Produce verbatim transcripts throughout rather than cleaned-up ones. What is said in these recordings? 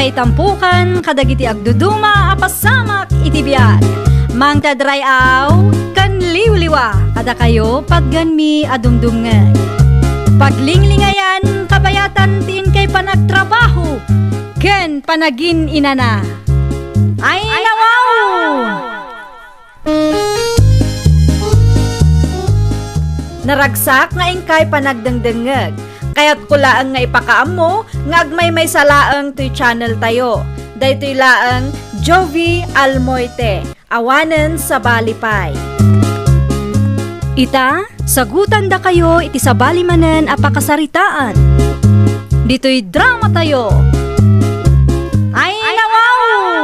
Itampukan kadagiti agduduma a pasamak iti biag. Mangted ray-aw ken liwliwa kadakayo patgenmi a dumdumngeg. Paglinglingayan, kabayatan ti inkay panagtrabaho ken panagin-inana. Ay, nawaw! Naragsak nga inkay panagdengdengngeg. Kayatko laeng nga ipakaammo nga agmaymaysa laeng toy channel tayo. Daytoy laeng Jovie Almoite, awanen sabali pay. Ita, sagutandakayo iti sabali manen a pakasaritaan. Ditoy drama tayo. Ay, nawaw!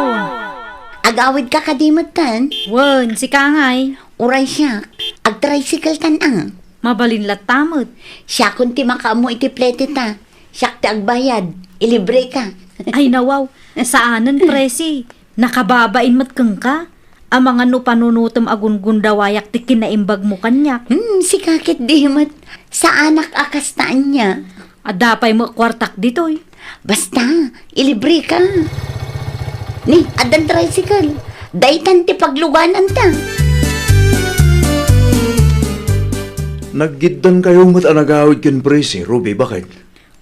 Agawidka kadi metten? Wen, sika ngay. Uray siak, agtricycle-kan a. Mabalin latta met. Siakon ti makaammo iti plete ta. Siak ti agbayad. Ilibreka. Ay, nawaw. Saanen, Presi. Nakababain met kenka. Amangan no panunotem a gungundawayak ti kinaimbagmo kaniak. Hmm, sika ketdi met. Saanak a kasta ania. Adda pay met kuartak ditoy. Basta, ilibreka. Ni, addan tricycle. Daytan ti paglugananta. Naggiddankayo met a nagawid ken Presi, Ruby, baket?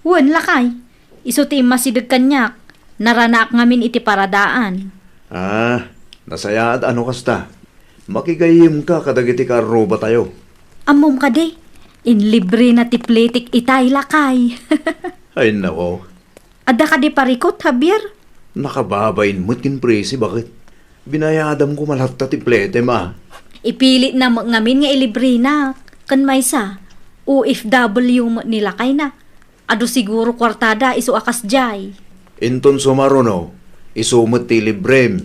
Wen, lakay. Isu ti immasideg kaniak. Naranaak ngamin iti paradaan. Ah, nasayaat a no kasta. Makigayyemka kadagiti kaarrubatayo. Ammom kadi, inlibrena ti pletek itay, lakay. Ay, nako. Adda kadi parikut, Javier? Nakababain met ken Presi, baket? Binayadam koma latta ti pletem a. Ipilitna met ngamin nga ilibrena. Ken maysa, O F W met ni lakayna. Adu siguro kuartada isu a kasdiay. Inton sumaruno, isu met ti librem.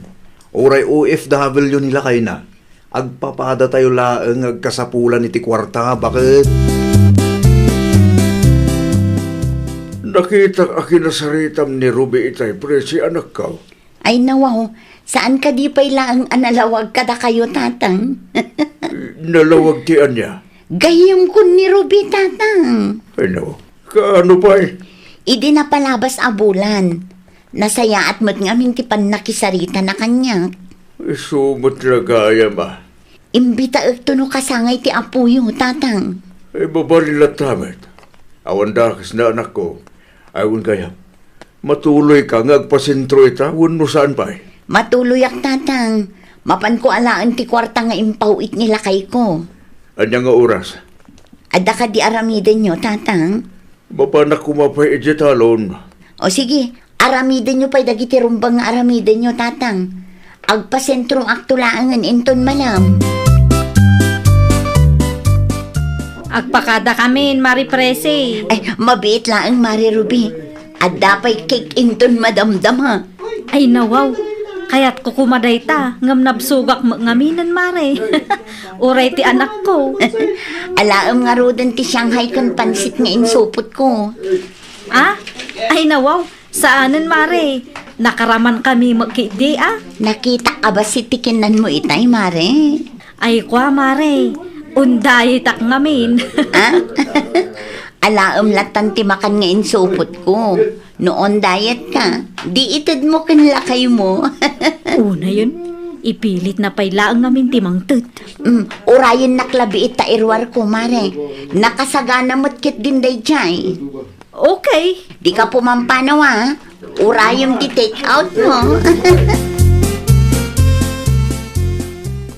Uray O F W ni lakayna, agpapadatayo laeng nga agkasapulan iti kuarta, baket? Nakitak a kinasaritam ni Ruby itay, Presi, anakko. Ay, nawaw, saan kadi pay laeng a nalawag kadakayo, Tatang? Nalawag ti ania? Gayyemkon ni Ruby, Tatang. Ay, nawaw. Kaano pay? Idi napalabas a bulan, nasayaat met ngamin ti pannakisaritana kaniak. Isu met la gayam a. Imbitaekto no kasangay ti apoyo, Tatang. Ay, mabalin latta met. Awan dakesna, anakko. Ay, wen gayam. Matuloyka nga agpasentro ita wenno saan pay? Matuloyak, Tatang. Mapanko alaen ti kuarta nga impaw-it ni lakayko. Ania nga oras? Adda kadi aramidenyo, Tatang? Mapanak koma pay idiay talon. O sige, aramidenyo pay dagiti rumbeng nga aramidenyo, Tatang. Agpasentroakto laengen inton malem. Agpakadakamin, Mari Presi. Ay, mabiit laeng, Mari Ruby. Adda pay cake inton madamdama. Ay, nawaw. Kayatko koma dayta, ngem nabsogak met ngaminen, Mare. Uray ti anakko. Alaem ngaruden ti Shanghai ken pansit nga insupotko. Ah? Ay, nawaw. Saanen, Mare. Nakaramankami met ketdi a. Nakitak a bassit ti kinnanmo itay, Mare. Ay, kua, Mare. On diet-ak ngamin. Ah? Alaem lattan ti makan nga insupotko. No on diet ka, di itedmo ken lakaymo. Unayen, ipilitna pay laeng ngamin ti mangted. Mm, urayennak la biit ta iruarko, Mare. Nakasagana met ketdin daydiay. Okay. Dika pumampanaw, a. Urayem ti take out mo.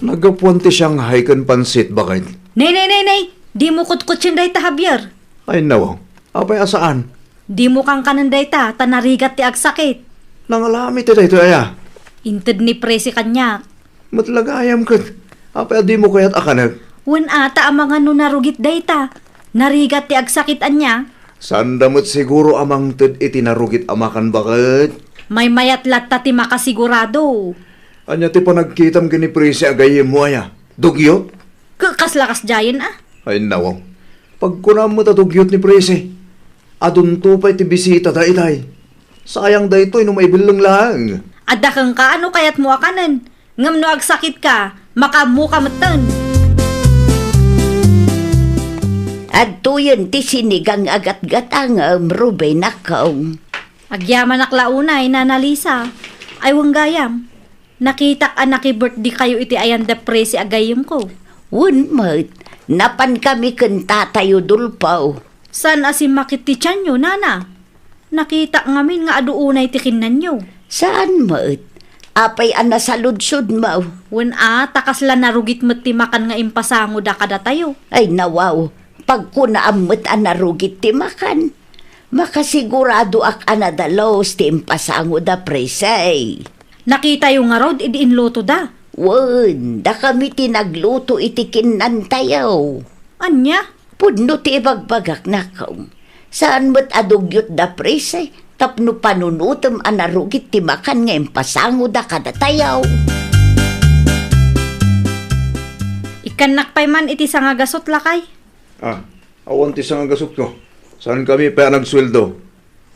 Naggapuan ti Shanghai ken pansit, baket? Nay, nay, nay, nay. Dimo kutkutsien dayta, Javier. Ay, nawaw. Apay a saan? Dimo kankanen dayta, ta narigat ti agsakit. Nangalami ti daytoy aya? Inted ni Presi kaniak. Met la gayam ket, apay a dimo kayat a kanek? Wen a, ta amangan no narugit dayta. Narigat ti agsakit ania? Saanda met siguro a mangted iti narugit a makan, baket? Maymayat latta ti makasigurado. Ania ti panagkitam ken ni Presi a gayyemmo aya? Dugyot? Ke-, kasla kasdiayen a? Ay, nawaw. Pagkunam met a dugyot ni Presi. Adunto pay ti bisita daydiay. Sayang daytoy no maibelleng laeng. Adda kenka a no kayatmo a kanen. Ngem no agsakitka, makaammoka metten. Adtoyen ti sinigang a gatgatangem, Rubenakko. Agyamanak la unay, Nana Lisa. Ay, wen gayam. Nakitak a naki-birthday kayo iti ayan da Presi a gayyemko. Wen met, napankami ken Tatay Udulfo. Saan a simmakit ti tianyo, Nana? Nakitak ngamin nga adu unay ti kinnanyo. Saan met? Apay a nasaludsodmo? Wen a, ta kasla narugit met ti makan nga impasangoda kadatayo. Ay, nawaw, pagkunaam met a narugit ti makan. Makasiguradoak a nadalus ti impasangoda, Presi. Nakitayo ngarud idi inlutoda? Wen, dakami ti nagluto iti kinnantayo. Ania? Pudno ti ibagbagak, nako. Saan met a dugyot da Presi tapno panunotem a narugit ti makan nga impasangoda kadatayo. Ikkannak pay man iti sangagasut, lakay. Ah, awan ti sangagasutko. Saankami pay a nagsueldo.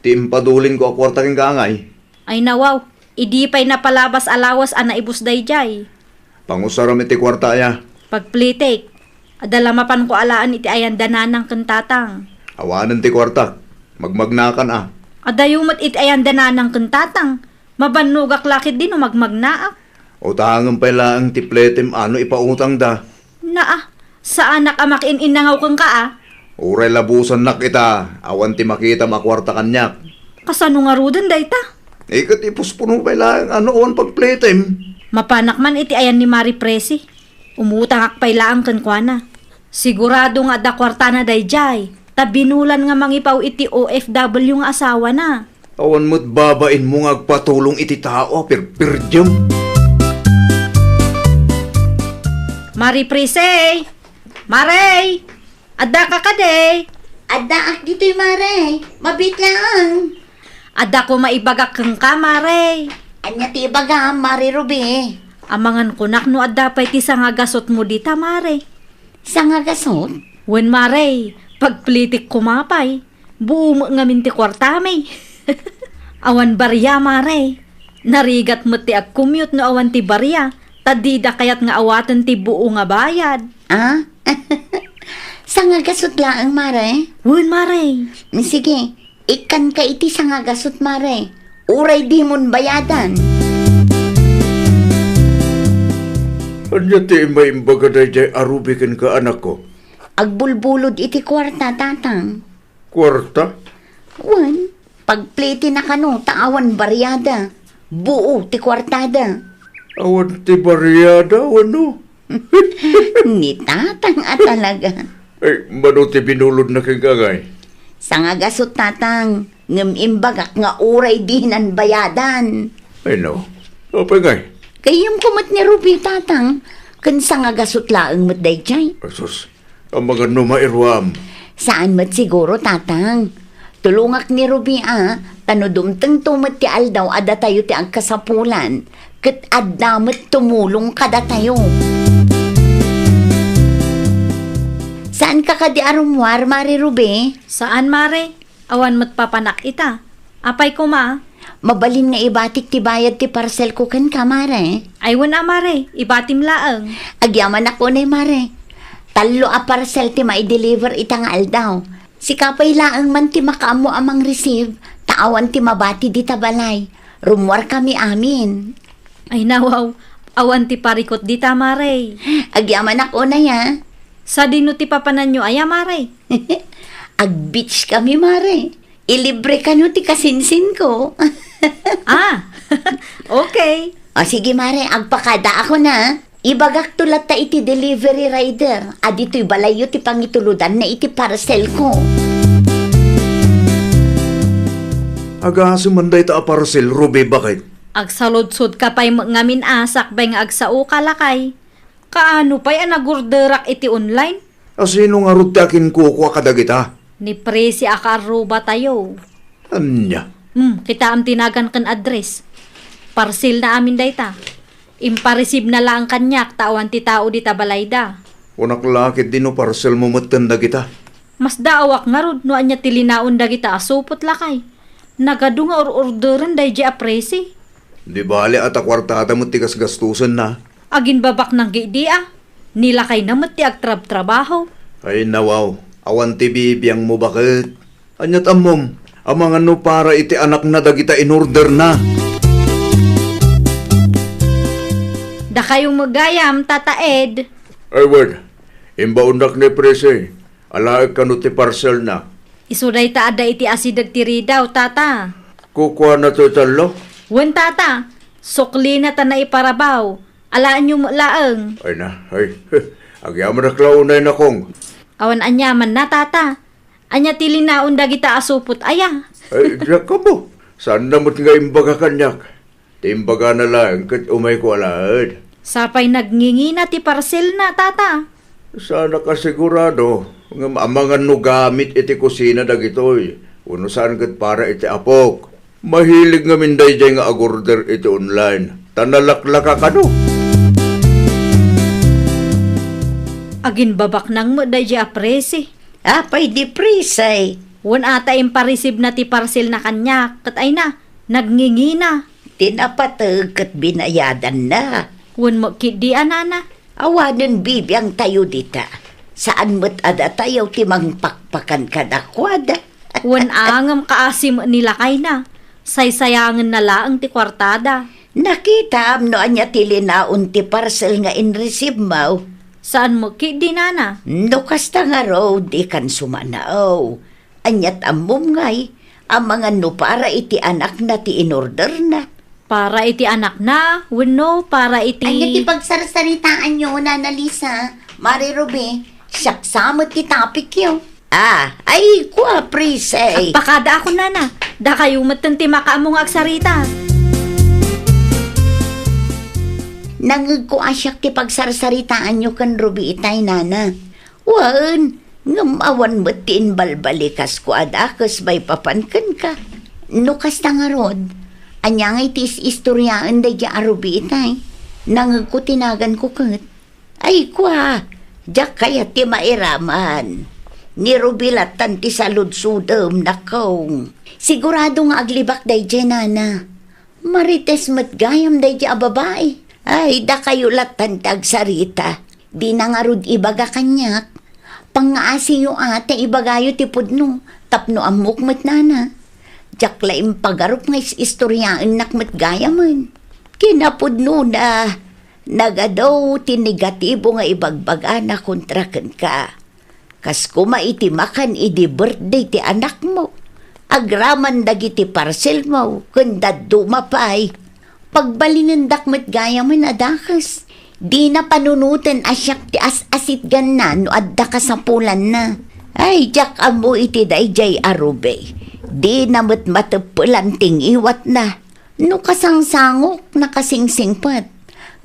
Ti impadulinko a kuarta kenka, angay. Ay, nawaw, idi pay napalabas a lawas a naibus daydiay. Pangusaram iti kuarta aya. Pagplitik, adda la mapanko alaen iti ayan da nanang ken tatang. Awanen ti kuartak, magmagnakan a. Adayo met iti ayan da nanang ken tatang, mabannogak la ketdi no magmagnaak. Utangem pay laeng ti pletem a no ipautangda. Naa, saanak a makiin-innangaw kenka a. Uray labusannak ita, awan ti makitam a kuarta kaniak. Kasano ngaruden dayta? Eh, ket ipuspuno pay laeng a no awan pagpletem. Mapanak man iti ayan ni Mari Presi. Umutangak pay laeng kenkuana. Sigurado nga adda kuartana daydiay, ta binulan nga mangipaw iti O F W nga asawana. Awan met babainmo nga agpatulong iti tao a pirpirdiem. Mari Presi! Mari! Addaka kadi? Addaak ditoy, Mare. Mabiit laeng. Adda koma ibagak kenka, Mare. Ania ti ibagam, Mare Ruby? Amangan kunak no adda pay ti sangagasutmo dita, Mare. Sangagasut? Wen, Mare. Pagplitik koma pay. Buo met ngamin ti kuartami. Awan baria, Mare. Narigat met ti agcommute no awan ti baria, ta dida kayat nga awaten ti buo nga bayad. Ah? Sangagasut laeng, Mare? Wen, Mare. Sige, ikkanka iti sangagasut, Mare. Uray dimon bayadan. Ania ti imbaimbaga daydiay a Ruby kenka, anakko? Agbulbulod iti kuarta, Tatang. Kuarta? Wen, pagplitina kano ta awan bariada. Buo ti kuartada. Awan ti bariada, wenno? Ni Tatang a talaga. Ay, mano ti binulodna kenka, angay? Sangagasut, Tatang, ngem imbagak nga uray dinan bayadan. Ay, no. Apay ngay? Gayyemko met ni Ruby, Tatang, ken sangagasut laeng met daydiay. Asus, amangan no mairuam. Saan met siguro, Tatang. Tulongak ni Ruby a, ta no dumtengto met ti aldaw a datayo ti agkasapulan, ket adda met tumulong kadatayo. Saanka kadi a rummuar, Mare Ruby? Saan, Mare. Awan met papanak ita. Apay koma? Mabalin nga ibatik ti bayad ti parcelko kenka, Mare. Ay, wen a, Mare. Ibatim laeng. Agyamanak unay, Mare. Tallo a parcel ti maideliver ita nga aldaw. Sika pay laeng man ti makaammo a mangreceive, ta awan ti mabati dita balay. Rummuarkami amin. Ay, nawaw, awan ti parikut dita, Mare. Agyamanak unay, a. Sadino ti papananyo aya, Mare? Ag-beach kami, Mare. Ilibre kano ti kasinsinko. Ah, okay. O sige, Mare, agpakadaakon a. Ibagakto latta iti delivery rider a ditoy balayyo ti pangitulodanna iti parcelko. Agasem man dayta a parcel, Ruby, baket? Agsaludsodka pay met ngamin a sakbay nga agsaoka, lakay. Kaano pay a nagorderak iti online? A sino ngarud ti akinkukua kadagita? Ni Presi a kaarrubatayo. Ania? Hmm, kitaem ti nagan ken address. Parcelna amin dayta. Impareceive-na laeng kaniak ta awan ti tao dita balayda. Kunak la ketdi no parcelmo metten dagita. Masdaawak ngarud no ania ti linaon dagita a supot, lakay. Nagadu nga or-orderen daydiay a Presi. Di bale a ta kuartada met ti gasgastosenna. Aginbabaknang gidi a. Ni lakayna met ti agtrabtrabaho. Ay, nawaw. Awan ti bibiangmo, baket. Ania't ammom? Amangan no para iti anakna dagita inorderna. Dakayo met gayam, Tata Ed. Ay, wen. Imbaonnak ni Presi. Alaek kano ti parcelna. Isu dayta adda iti asideg ti ridaw, Tata. Kukuana toy tallo? Wen, Tata. Suklina ta naiparabaw. Alaenyo met laeng. Ay na, ay. Agyamanak la unay, Nakong. Awan aniamanna, Tata. Ania ti linaon dagita a supot aya? Ay, diak ammo. Saanna met nga imbaga kaniak. Ti imbagana laeng ket umayko alaen. Sapay nagngingina ti parcelna, Tata. Saanak a sigurado, ngem amangan no gamit iti kusina dagitoy, wenno saan ket para iti apok. Mahilig ngamin daydiay nga agorder iti online, ta nalaklaka kano. Aginbabaknang met daydiay a Presi. Apay di Presi? Wen ata impareceive na ti parcel na kaniak, ket ay na, nagngingina. Ti napateg ket binayadan na. Wen met ketdi a, Nana. Awanen bibiang tayo dita. Saan met a datayo ti mangpakpakan kadakuada. Wen a, ngem kaasi met ni lakayna. Saysayangenna laeng ti kuartada. Nakitaam no ania ti linaon ti parcel nga inreceive mo? Saan met ketdi, Nana. No kasta ngarud, dikan sumanaw. Aniat ammom ngay, amangan no para iti anakna ti inorderna. Para iti anakna, wenno para iti Ania ti pagsarsaritaanyo, Nana Lisa? Mari Ruby, siak sa met ti topicyo. Ah, ay, kua, Presi. Agpakada ako, Nana. Dakayo metten ti makaammo nga agsarita. Nangegko a siak ti pagsarsaritaanyo ken Ruby itay, Nana. Wen, ngem awan met ti imbalbalikas kua a dakes maipapan kenka. No kasta ngarud, ania ngay ti is-istoriaen daydiay a Ruby itay? Nangegko ti naganko ket. Ay, kua, diak kayat ti mairaman. Ni Ruby lattan ti saludsodem, Nakong. Sigurado nga aglibak daydiay, Nana. Marites met gayam daydiay a babai. Ay, dakayo lattan ti agsarita. Dina ngarud ibaga kaniak. Pangngaasiyo a ta ibagayo ti pudno tapno ammok met, Nana. Diak la impagarup nga is-istoriaennak met gayamen. Kinapudnona, nagadu ti negatibo nga ibagbagana kontra kenka. Kas koma iti makan idi birthday ti anakmo, agraman dagiti parcelmo ken dadduma pay. Pagbalinendak met gayamen a dakes. Dina panunoten a siak ti as-asitganna no adda kasapulanna. Ay, diak ammo iti daydiay a Ruby. Dina met mateppelan ti ngiwatna. No kasangsangok, nakasingsingpet.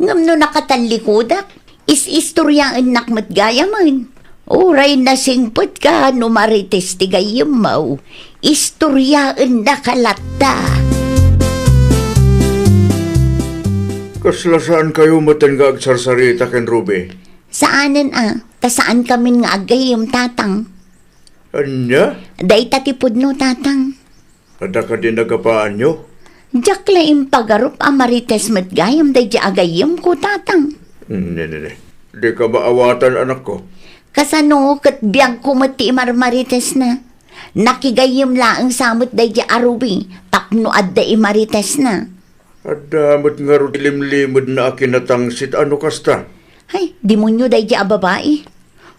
Ngem no nakatallikudak, is-istoriaennak met gayamen. Uray nasingpetka no marites ti gayyemmo, istoriaennaka latta. Kasla saankayo metten nga agsarsarita ken Ruby? Saanen a, ta saankamin nga aggayyem, Tatang. Ania? Dayta ti pudno, Tatang. Adda kadi nagapaanyo? Diak la impagarup a marites met gayam daydiay a gayyemko, Tatang. Ne, ne, ne. Dika maawatan, anakko. Kasano ket biagko met ti imarmaritesna? Nakigayyem laeng sa met daydiay a Ruby tapno adda imaritesna. Adda met ngarud ti limlimedna a kinatangsit a no kasta. Ay, demonio daydiay a babai.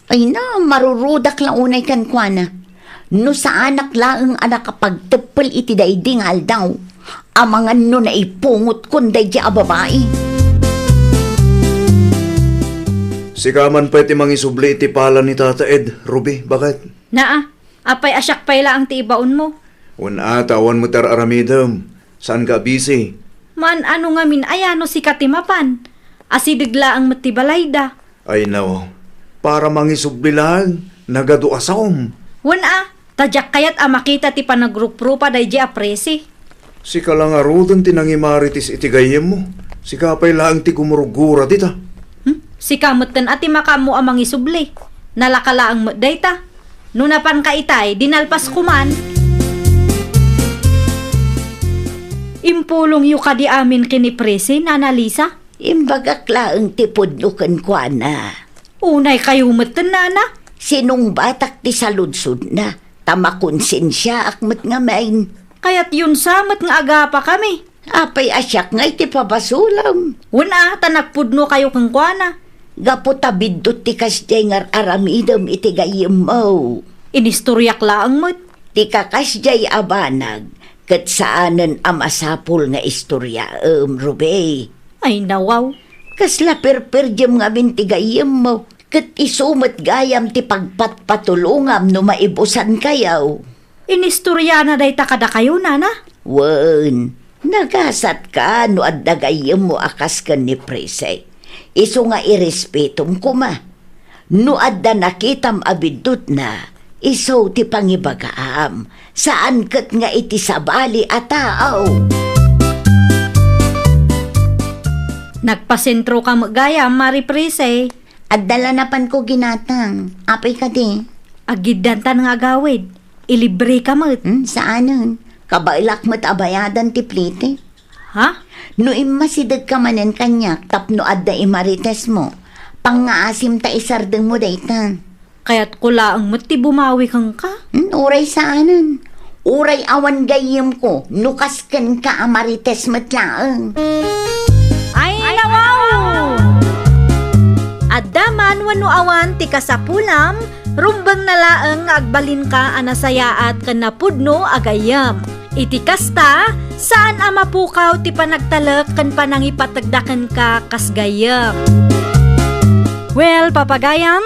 Ay na, marurudak la unay kenkuana. No saanak laeng a nakapagteppel iti daydi nga aldaw, amangan no naipungotkon daydiay a babai. Sika man pay ti mangisubli iti pala ni Tata Ed, Ruby, baket? Naa, apay a siak pay laeng ti ibaonmo? Wen a, ta awan met ar-aramidem. Saanka a busy? Man-ano ngamin aya no sika ti mapan? Asideg laeng met ti balayda. Ay, no. Para mangisubli laeng, nagadu a saom. Wen a, ta diak kayat a makita ti panagruprupa daydiay a presi. Sika la ngaruden ti nangimarites iti gayyemmo. Sika pay laeng ti gumurgura dita. Hmm? Sika metten a ti makaammo a mangisubli. Nalaka laeng met dayta. No napanka itay, di nalpas koman. Impulongyo kadi amin ken ni Presi, Nana Lisa? Imbagak laeng ti pudno kenkuana. Unay kayo metten, Nana? Sinungbatak ti saludsodna. ta makonsensiaak met ngamin. Kayatyon sa met nga agapakami. Apay a siak ngay ti pabasolem? Wen a, ta nagpudnokayo kenkuana. Gapu ta biddut ti kasdiay nga ar-aramidem iti gayyemmo. Inistoriak laeng met. Ti kakasdiay a banag, ket saanen a masapul nga istoriaem, Ruby. Ay, nawaw. Kasla perperdiem ngamin ti gayyemmo, ket isu met gayam ti pagpatpatulongam no maibusankayo. Inistoriana dayta kadakayo, nana? Wen, nagasatka no adda gayyemmo a kas ken ni Prissy. Isu nga irespetom koma. No adda nakitam a biddutna, isu ti pangibagaam, saan ket nga iti sabali a tao. Nagpasentroka met gayam, Mari Prissy. Adda la napanko ginatang. Apay kadi? Agiddanta nga agawid. Ilibreka met. Hmm, saanen. Kabaelak met a bayadan ti plite. Ha? No immasidegka manen kaniak tapno adda imaritesmo, pangngaasim ta isardengmo dayta. Kayatko laeng met ti bumawi kenka. Hmm, uray saanen. Uray awan gayyemko, no kas kenka a marites met laeng. Ay, nawaw! Adda man wenno awan ti kasapulam, rumbengna laeng nga agbalinka a nasayaat ken napudno a gayyem. Iti kasta, saan a mapukaw ti panagtalek ken panangipategda kenka kas gayyem. Well, papagayam,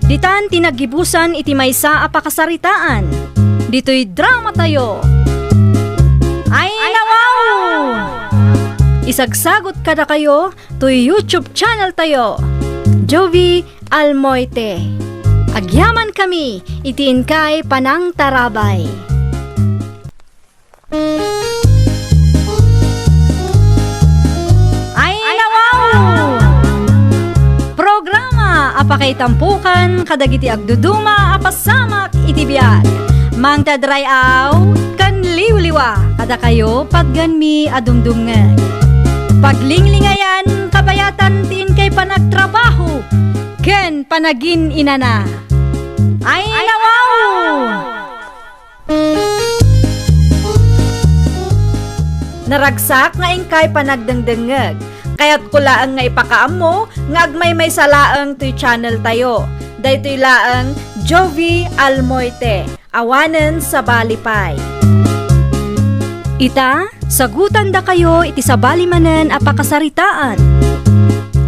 ditan ti naggibusan iti maysa a pakasaritaan. Ditoy dramatayo. Ay, nawaw! Isagsagot kadakayo toy YouTube channel tayo, Jovie Almoite. Agyamankami iti inkay panangtarabay. Ay, nawaw! Programa a pakaitampokan kadagiti agduduma a pasamak iti biag. Mangted ray-aw ken liwliwa kadakayo patgenmi a dumdumngeg. Paglinglingayan, kabayatan ti inkay panagtrabaho ken panagin-inana. Ay, nawaw! Naragsak nga inkay panagdengdengngeg. Kayatko laeng nga ipakaammo nga agmaymaysa laeng toy channel tayo. Daytoy laeng Jovie Almoite. Awanen sabali pay. Ita, sagutandakayo iti sabali manen a pakasaritaan.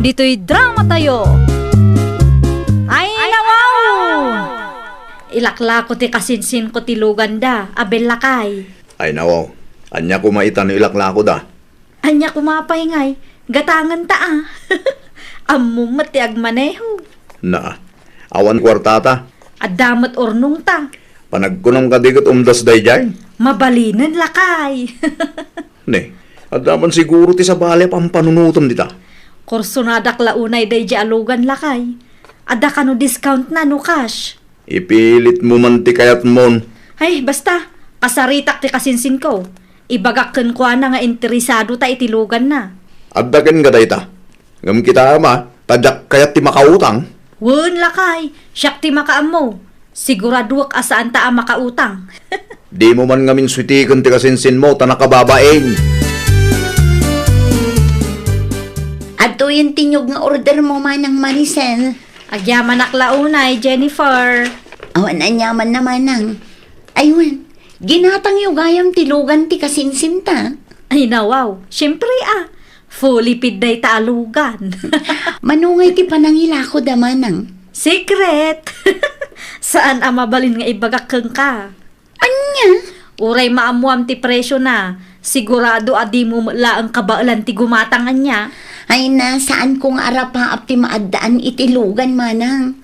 Ditoy dramatayo. Ay, nawaw! Ilaklako ti kasinsinko ti luganda, a bellakay. Ay, nawaw. Ania koma ita no ilaklakoda? Ania koma pay ngay, gatangenta a. Ammom met ti agmaneho. Naa, awan kuartata. Adda met urnongta. Panagkunam kadi ket umdas daydiay? Mabalinen, lakay. Ne, adda man siguro ti sabali a pampanunotem dita. Kursonadak la unay daydiay a lugan, lakay. Adda kano discount na no cash? Ipilitmo man ti kayatmon. Ay, basta, kasaritak ti kasinsinko. Ibagak kenkuana nga interesadota iti luganna. Adda kenka dayta. Ngem kitaem a, ta diak kayat ti makautang. Wen, lakay, siak ti makaammo. Siguraduek a saanta a makautang. Dimo man ngamin suitiken ti kasinsinmo ta nakababain. Adtoyen ti niyog nga ordermo, Manang Maricel. Agyamanak la unay, Jennifer. Awan aniamanna, Manang. Ay wen, ginatangyo gayam ti lugan ti kasinsinta. Ay, nawaw. Siempre a. Fully paid dayta a lugan. Mano ngay ti panangilakoda, Manang? Secret! Saan a mabalin nga ibagak kenka. Ania? Uray maammoam ti presiona, sigurado a dimo met laeng kabaelan ti gumatang ania. Ay na, saanko nga arapaap ti maaddaan iti lugan, Manang.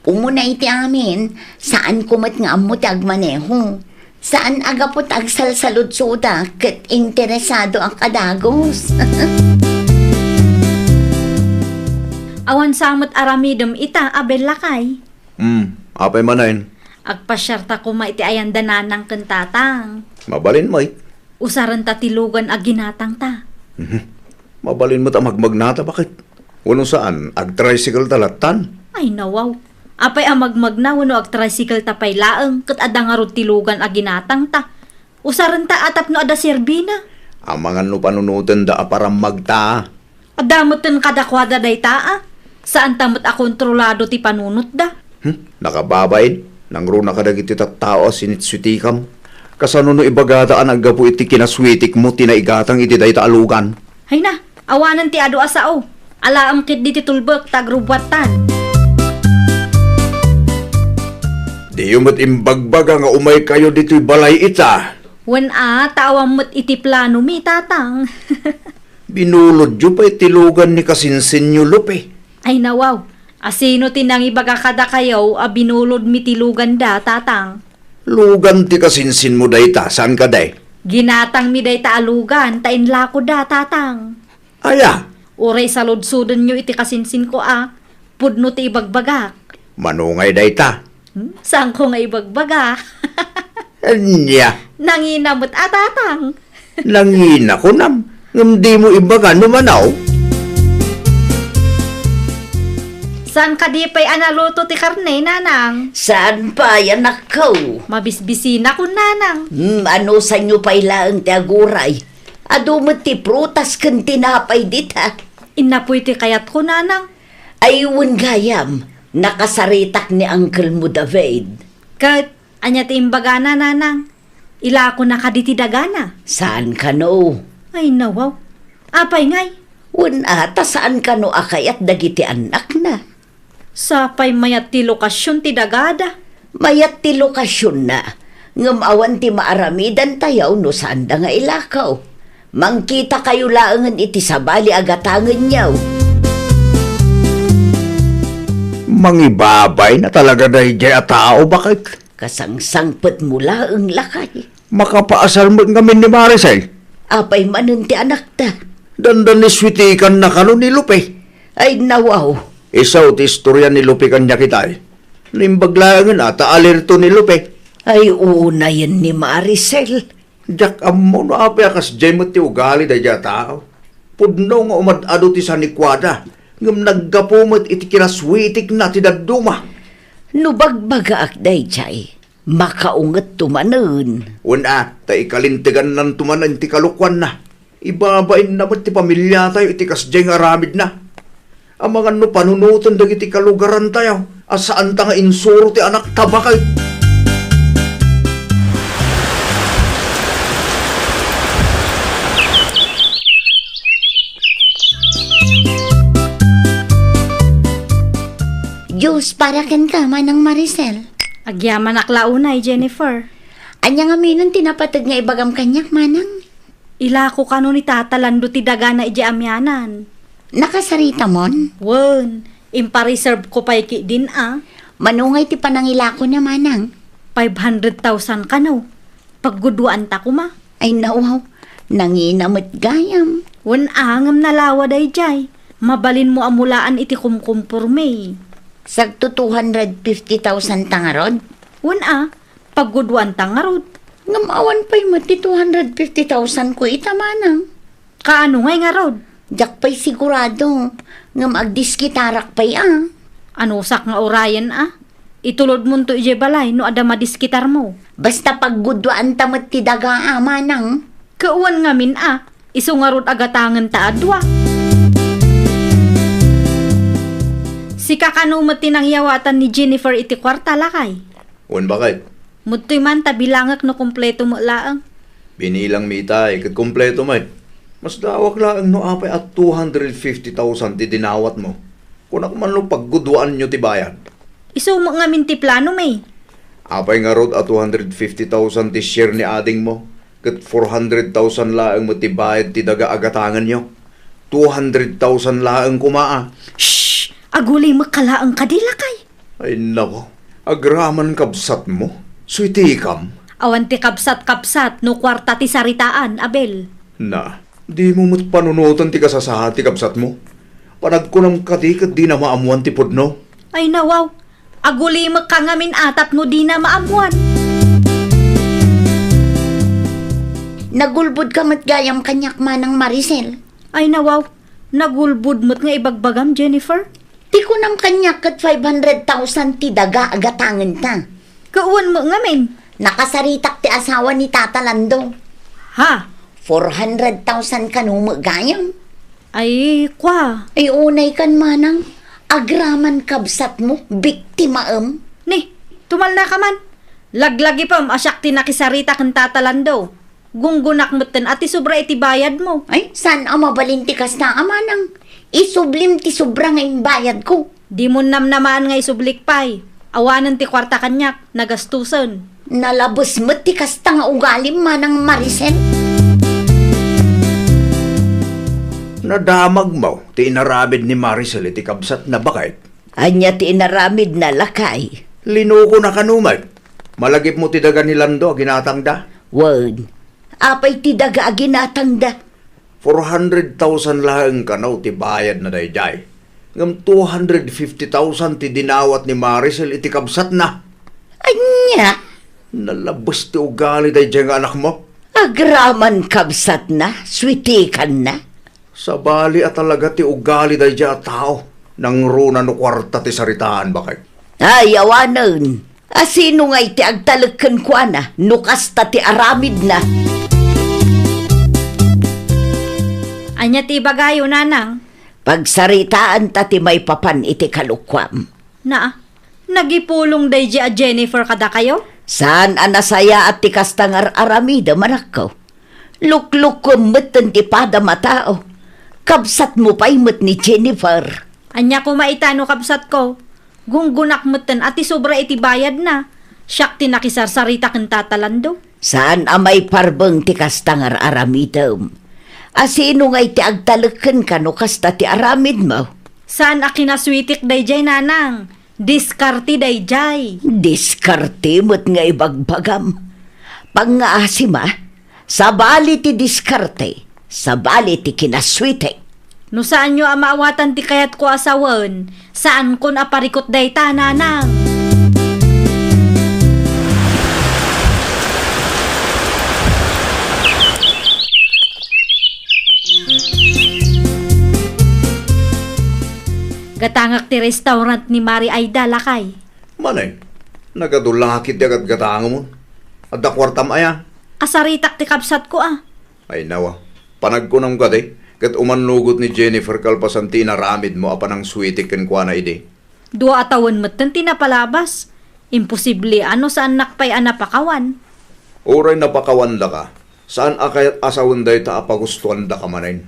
Umuna iti amin, saanko met nga ammo ti agmaneho. Saan a gapu ta agsalsaludsoda ket interesado a kadagus. Awan sa met aramidem ita a bellakay. Hmm, apay manen? Agpasiarta koma iti ayanda nanang ken tatang. Mabalin met. Usarenta ti lugan a ginatangta. Mhm. Mabalin met a magmagnata, baket? Wenno saan, agtricycle ta lattan? Ay, nawaw. Apay a magmagna wenno agtricycle ta pay laeng ket adda ngarud ti lugan a ginatangta? Usarenta a tapno adda serbina. Amangan no panunotenda a parammagta. Adda metten kadakuada dayta a. Saanta met a kontrolado ti panunotda. Hmm? Nakababain, nangruna kadagiti tattao a sinitsutikam. Kasano no ibagada a naggapu iti kinaswitikmo ti naigatang iti dayta a lugan? Hayna, awanen ti adu a sao. Alaem ketdi ti tulbek ta agrubbuattan. Diyo met imbagbaga nga umaykayo ditoy balay ita. Wen a, ta awan met iti planomi, tatang. Binulodyo pay ti lugan ni kasinsinyo, Lupe. Ay, nawaw. Asino ti nangibaga kadakayo a binulodmi ti luganda, tatang? Lugan ti kasinsinmo dayta, saan kadi? Ginatangmi dayta a lugan ta inlakoda, tatang. Aya? Uray saludsodenyo iti kasinsinko a pudno ti ibagbagak. Mano ngay dayta? Hmm? Saanko nga ibagbaga? Ania? Nangina met a, tatang. Nangina kunam, ngem dimo ibaga no mano? Saan kadi pay a naluto ti karne, nanang? Saan pay, anakko? Mabisbisinakon, nanang. Hmm, anusanyo pay laeng ti aguray? Adu met ti prutas ken tinapay dita. Innapoy ti kayatko, nanang. Ay, wen gayam, nakasaritak ni Uncle mo David. Ket ania ti imbagana, nanang? Ilakona kadi ti dagana? Saan kano? Ay, nawaw. Apay ngay? Wen a, ta saan kano a kayat dagiti annakna? Sapay mayat ti lokasion ti dagada. Mayat ti lokasionna, ngem awan ti maaramidantayo no saanda nga ilako. Mangkitakayo laengen iti sabali a gatangenyo. Mangibabayna talaga daydiay a tao, baket. Kasangsangpetmo laeng, lakay. Makapaasar met ngamin ni Maricel. Apay manen ti anakta? Dandaniswitikanna kano ni Lupe. Ay, nawaw. Isu ti istorya ni Lupe kaniak itay. Naimbag laengen a ta alerto ni Lupe. Ay, unayen ni Maricel. Diak ammo no apay a kasdiay met ti ugali daydiay a tao. Pudno nga umad-adu ti sanikuada, ngem naggapu met iti kinaswitikna ti dadduma. No bagbagaak daydiay, makaungetto manen. Wen a, ta ikalintegannanto manen ti kalokuanna. Ibabainna met ti pamiliatayo iti kasdiay nga aramidna. Amangan no panunoten dagiti kalugarantayo a saanta nga insuro ti anakta, baket. Dios para kenka, Manang Maricel. Agyamanak la unay, Jennifer. Ania ngamin ti napateg nga ibagam kaniak, Manang? Ilako kano ni Tata Lando ti dagana idiay amianan. Nakasaritamon? Wen, impareserve ko pay ketdin a. Mano ngay ti panangilakona, Manang? Five hundred thousand kano. Pagguduanta koma. Ay, nawaw. Nangina met gayam. Wen a, ngem nalawa daydiay. Mabalinmo a mulaan iti kumkumporme. Sagto two hundred fifty thousand ta ngarud? Wen a, pagguduanta ngarud. Ngem awan pay met ti two hundred fifty thousand ko ita, Manang. Kaano ngay ngarud? Diak pay sigurado, ngem agdiskitarak pay a. Anusak nga urayen a? Itulodmonto idiay balay no adda madiskitarmo. Basta pagguduanta met ti daga a, Manang. Ket wen ngamin a, isu ngarud a gatangenta a dua. Sika kano met ti nangyawatan ni Jennifer iti kuarta, lakay? Wen, baket. Mudtoy man ta bilangek no kompleto met laeng. Binilangmi itay ket kompleto met. Masdaawak laeng no apay a two hundred fifty thousand ti dinawatmo. Kunak man no pagguduaanyo ti bayad. Isu met ngamin ti planomi. Apay ngarud a two hundred fifty thousand ti share ni adingmo, ket four hundred thousand laeng met ti bayad ti daga a gatangenyo? Two hundred thousand laeng koma a. Shh! Agulimekka laeng kadi, lakay. Ay, nako. Agraman kabsatmo? Suitikam? Awan ti kabsat-kabsat no kuarta ti saritaan, Abel. Na, dimo met panunoten ti kasasaad ti kabsatmo? Panagkunam kadi ket dina maammoan ti pudno? Ay, nawaw. Agulimekka ngamin a tapno dina maammoan. Nagulbodka met gayam kaniak, Manang Maricel. Ay, nawaw. Nagulbod met nga ibagbagam, Jennifer. Ti kunam kaniak ket five hundred thousand ti daga a gatangenta. Kawan met ngamin. Nakasaritak ti asawa ni Tata Lando. Ha? Four hundred thousand kano met gayam. Ay, kwa. Ay, unay kan manang. Agraman kabsatmo, biktimaem. Ni, tumalna ka man. Laglagipem a siak ti nakisarita ken Tata Lando. Gunggonak metten a ti sobra iti bayadmo. Ay, saan a mabalin ti kasta a manang? Isublim ti sobra nga imbayadko. Dimo namnamaan nga isublik pay. Awanen ti kuarta kaniak, nagastusen. Nalabes met ti kasta nga ugalim, Manang Maricel. Nadamagmo ti inaramid ni Maricel iti kabsatna, baket? Ania ti inaramidna, lakay? Linukona kano met. Malagipmo ti daga ni Lando a ginatangda? Wen. Apay ti daga a ginatangda? Four hundred thousand laeng kano ti bayadna daydiay. Ngem two hundred fifty thousand ti dinawat ni Maricel iti kabsatna. Ania? Nalabes ti ugali daydiay nga anakmo. Agraman kabsatna, suitikanna. Sabali a talaga ti ugali daydiay a tao. Nangruna no kuarta ti saritaan, baket. Ay, awanen. A sino ngay ti agtalek kenkuana no kasta ti aramidna? Ania ti ibagayo, nanang? Pagsaritaanta ti maipapan iti kalokuam. Naa, nagipulong daydiay a Jennifer kadakayo? Saan a nasayaat ti kasta nga ar-aramidem, anakko. Luklukuem metten ti padam a tao. Kabsatmo pay met ni Jennifer. Ania koma ita no kabsatko? Gunggonak metten a ti sobra iti bayadna. Siak ti nakisarsarita ken Tata Lando. Saan a maiparbeng ti kasta nga ar-aramidem. A sino ngay ti agtalek kenka no kasta ti aramidmo? Saan a kinasuitek daydiay, nanang. Diskarte daydiay. Diskarte met nga ibagbagam. Pangngaasima, sabali ti diskarte, sabali ti kinasuitek. No saanyo a maawatan ti kayatko a sawen, saankon a parikut dayta, nanang. Gatangak ti restaurant ni Mari Aida, lakay. Manay, nagadu la ketdi a gatgatangemon. Adda kuartam aya? Asaritak ti kabsatko a. Ay, nawa. Panagkunam kadi, ket umannugot ni Jennifer kalpasan ti inaramidmo a panangsuitek kenkuana idi. Dua a tawen metten ti napalabas. Imposible a no saannak pay a napakawan. Uray napakawandaka, saan a kayat a sawen dayta a pagustuandaka manen.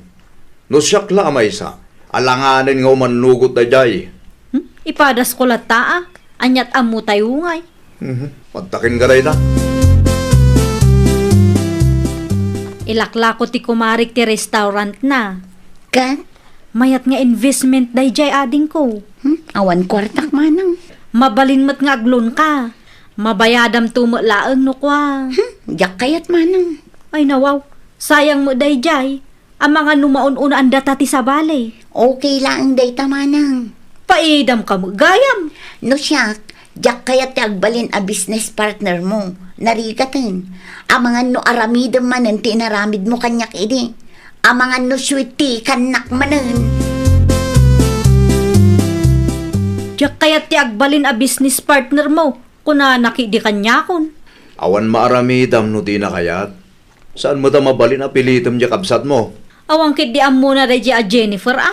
No siak la a maysa, alanganen nga umannugot daydiay. Hmm? Ipadasko latta a. Aniat ammo tayo ngay. Mhm. Magtakin ka dayta. Ilaklako ti kumarik ti restaurant na. Ket? Mayat nga investment daydiay adingko. Hmm? Awan kuartak manang. Mabalin met nga agloan ka. Mabayadam to met laeng no kua. Hmm? Diak kayat manang. Ay nawaw, sayang met daydiay. Amangan no maun-unaan data ti sabali. Okay laeng dayta manang. Paidam ka met gayam. No siak, diak kayat ti agbalin a business partner mo. Narigaten. Amangan no aramidem manen ti inaramid mo kaniak idi. Amangan no suwiti kannak manen. Diak kayat ti agbalin a business partner mo, kunana ketdi kaniakon. Awan maaramidam no dina kayat. Saan met a mabalin a pilitem diay kabsatmo? Awan ketdi ammona daydiay a Jennifer a.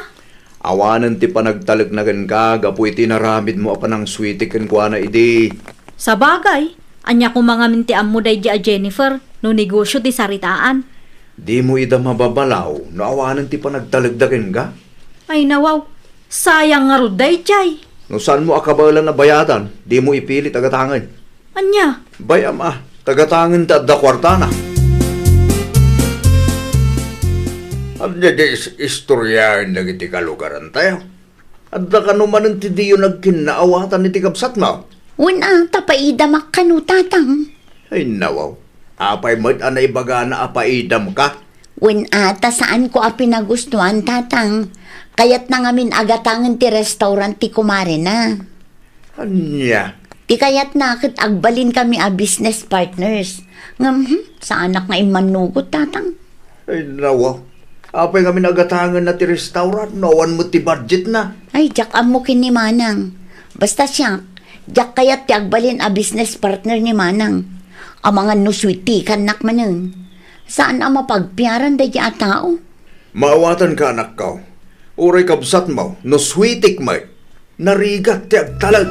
Awanen ti panagtalekna kenka gapu iti inaramidmo a panangsuitek kenkuana idi. Sabagay, ania koma ngamin ti ammo daydiay a Jennifer no negosio ti saritaan? Dimo ida mababalaw no awanen ti panagtalekda kenka? Ay nawaw, sayang ngarud daydiay. No saanmo a kabaelan a bayadan, dimo ipilit a gatangen. Ania? Bay-am a, ta gatangen ti adda kuartana. Ania diay is-, istoryaen dagiti kalugarantayo? Adda kano manen ti diyo nagkinnaawatan iti kabsatmo? Wen a, ta paidamak kano, tatang. Ay, nawaw. Apay met a naibagana a paidamka? Wen a, ta saanko a pinagustuan, tatang. Kayatna ngamin a gatangen ti restaurant ti kumarena. Ania? Ti kayatna ket agbalinkami a business partners. Ngem, hmm, saanak nga immannugot, tatang. Ay, nawa. Apay ngamin a gatangenna ti restaurant no awan met ti budgetna? Ay, diak ammo ken ni Manang. Basta siak, diak kayat ti agbalin a business partner ni Manang. Amangan no sweetikannak manen. Saan a mapagpiaran daydi a tao. Maawatanka, anakko. Uray kabsatmo, no sweetik met. Narigat ti agtalek.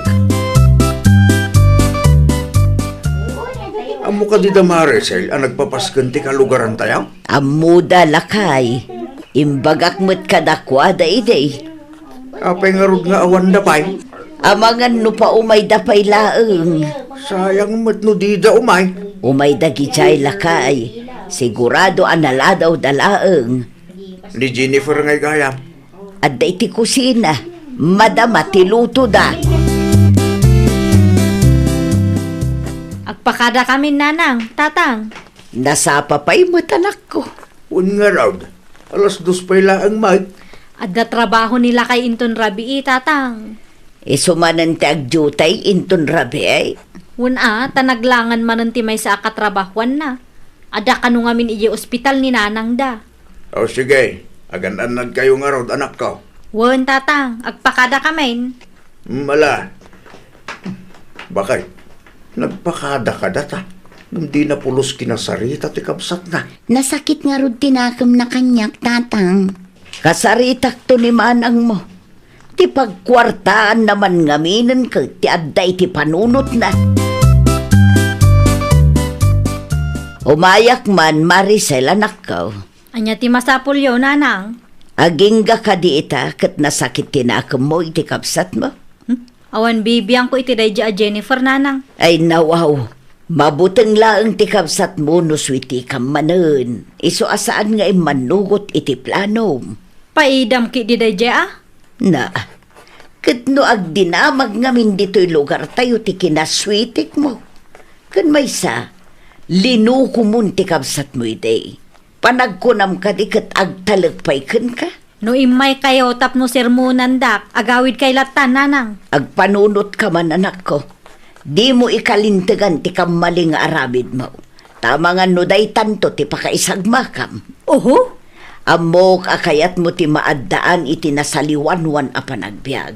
Ammo kadi da Maricel a nagpapasken ti kalugarantayo? Ammoda, lakay. Imbagak met kadakuada idi. Apay ngarud nga awanda pay? Amangan no paumayda pay laeng. Sayang met no dida umay. Umayda idiay, lakay. Sigurado a naladawda laeng. Ni Jennifer ngay gayam. Adda iti kusina. Madama ti lutoda. Agpakadakamin, Nanang, Tatang. Nasapa pay met, anakko. Wen ngarud, alas dos pay laeng met. Adda trabaho ni lakay inton rabii, Tatang. Isu manen ti agdiutay inton rabii? Wen a, ta naglangan manen ti maysa a katrabahoanna. Adda kano ngamin idiay ospital ni nanangda. O sige, agan-annadkayo ngarud, anakko. Wen, Tatang, agpakadakamin. Mm, ala. Bakay, nagpakada kadata, ngem dina pulos kinasarita ti kabsatna. Nasakit ngarud ti nakemna kaniak, Tatang. Kasaritakto ni manangmo. Ti pagkuartaanna man ngaminen ket ti adda iti panunotna. Umayak man, Maricel, anakko. Ania ti masapulyo, Nanang? Agingga kadi ita ket nasakit ti nakemmo iti kabsatmo? Hmm? Awan bibiangko iti daydi a Jennifer, Nanang. Ay, nawaw. Mabuteng laeng ti kabsatmo no suitikam manen. Isu a saan nga immannugot iti planom. Paidam ketdi daydi a? Na, ket no agdinamag ngamin ditoy lugartayo ti kinasuitikmo, ken maysa, linukomon ti kabsatmo idi. Panagkunam kadi ket agtalek pay kenka? No immaykayo tapno sermonandak, agawidkay latta, Nanang. Agpanunotka man, anakko. Dimo ikalintegan ti kammali nga aramidmo. Ta amangan no daytanto ti pakaisagmakam. Oho? Ammok a kayatmo ti maaddaan iti nasaliwanwan a panagbiag.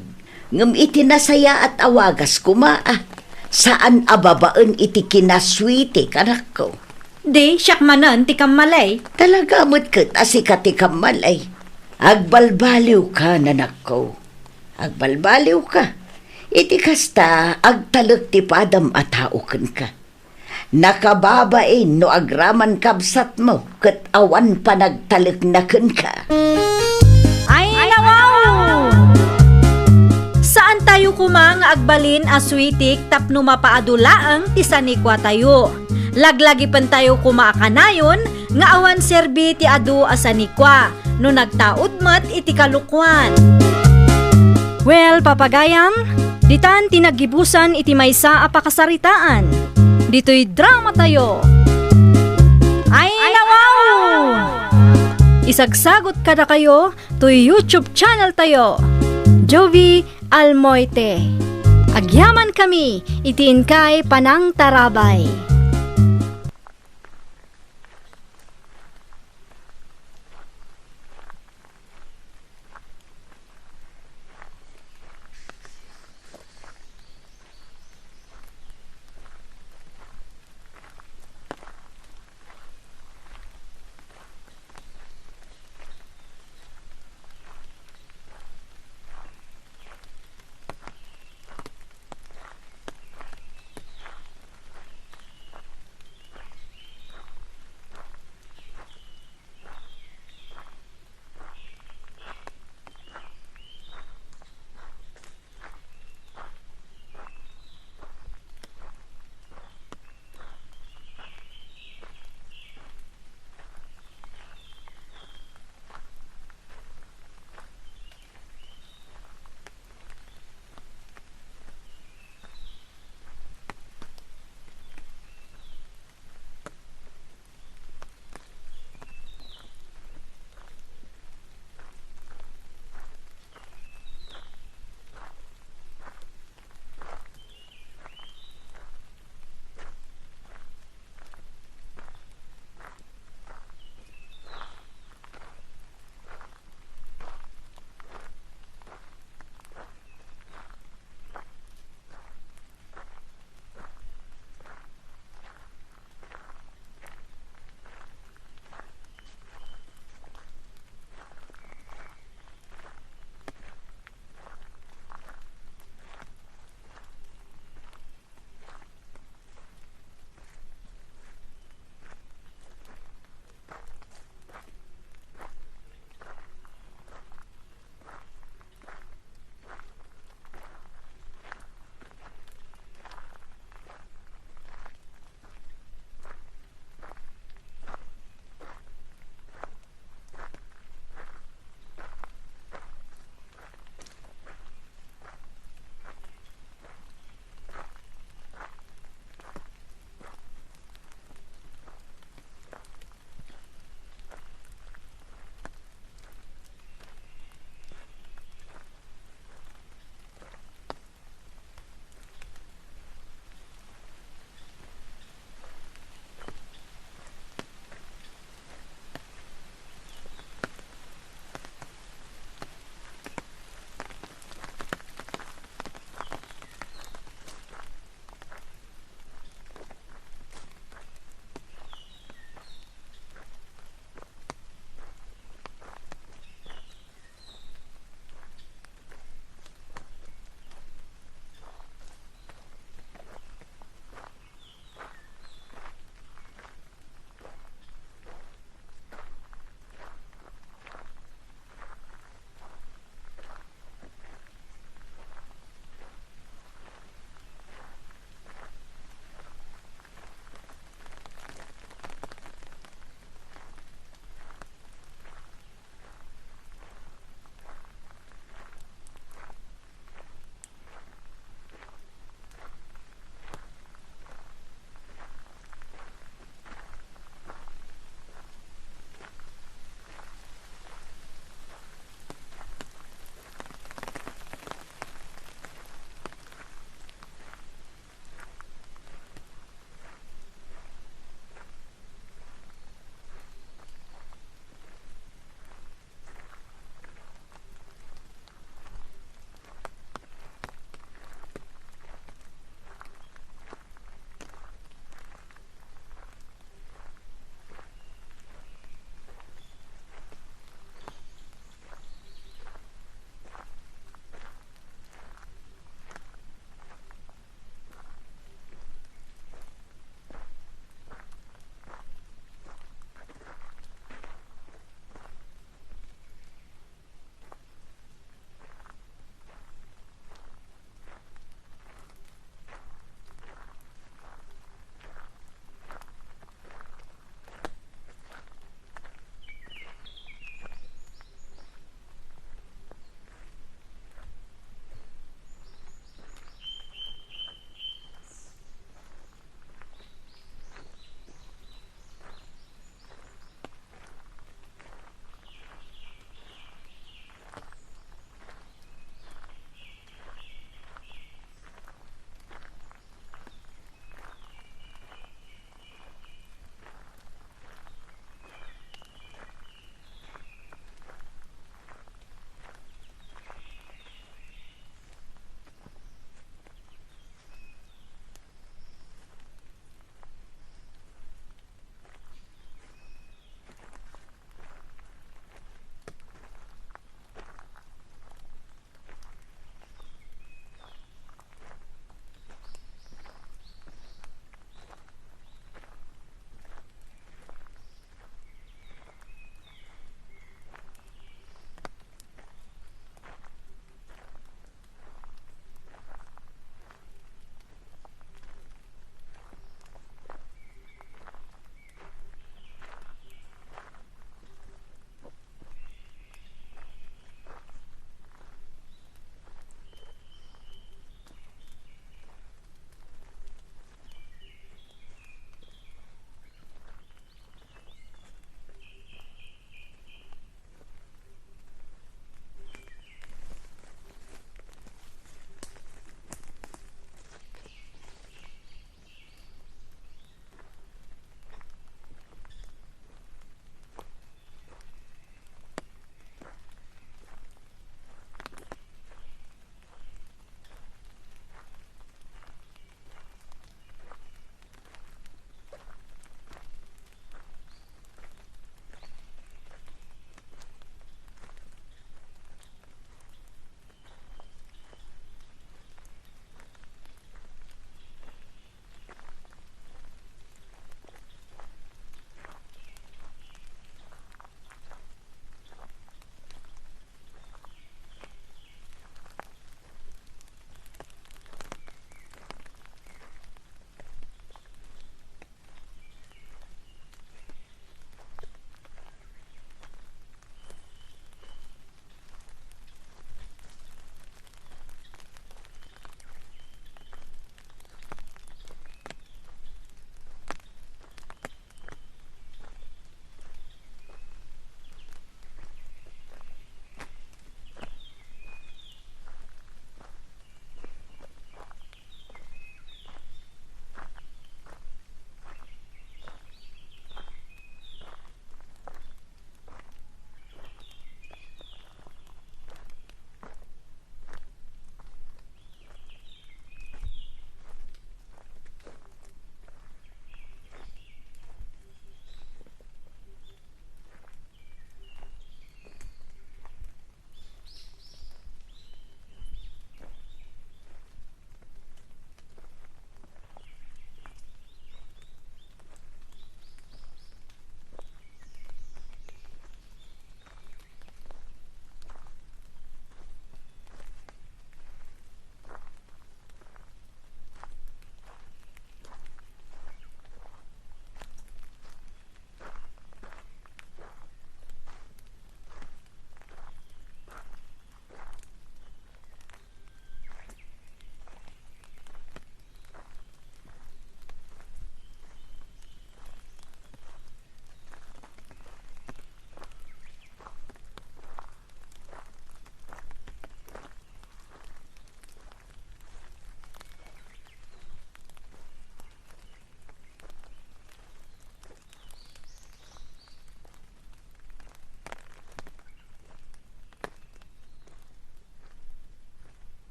Ngem iti nasayaat a wagas koma, a, saan a babaen iti kinasuitik, anakko. Di, siak manen ti kammali. Talaga met ket a sika ti kammali. Agbalbaliwka, nanakko. Agbalbaliwka. Iti kasta, agtalek ti padam a tao kenka. Nakababain no agraman kabsatmo ket awan panagtalekna kenka. Ay, nawaw! Saantayo koma nga agbalin a suitik tapno mapaadu laeng ti sanikuatayo. Laglagipentayo koma a kanayon nga awan serbi ti adu a sanikua no nagtaud met iti kalokuan. Well, papagayam, ditan ti naggibusan iti maysa a pakasaritaan. Ditoy dramatayo. Ay, nawaw! Isagsagot kadakayo toy YouTube channel tayo, Jovie Almoite. Agyaman kami iti inkay panangtarabay.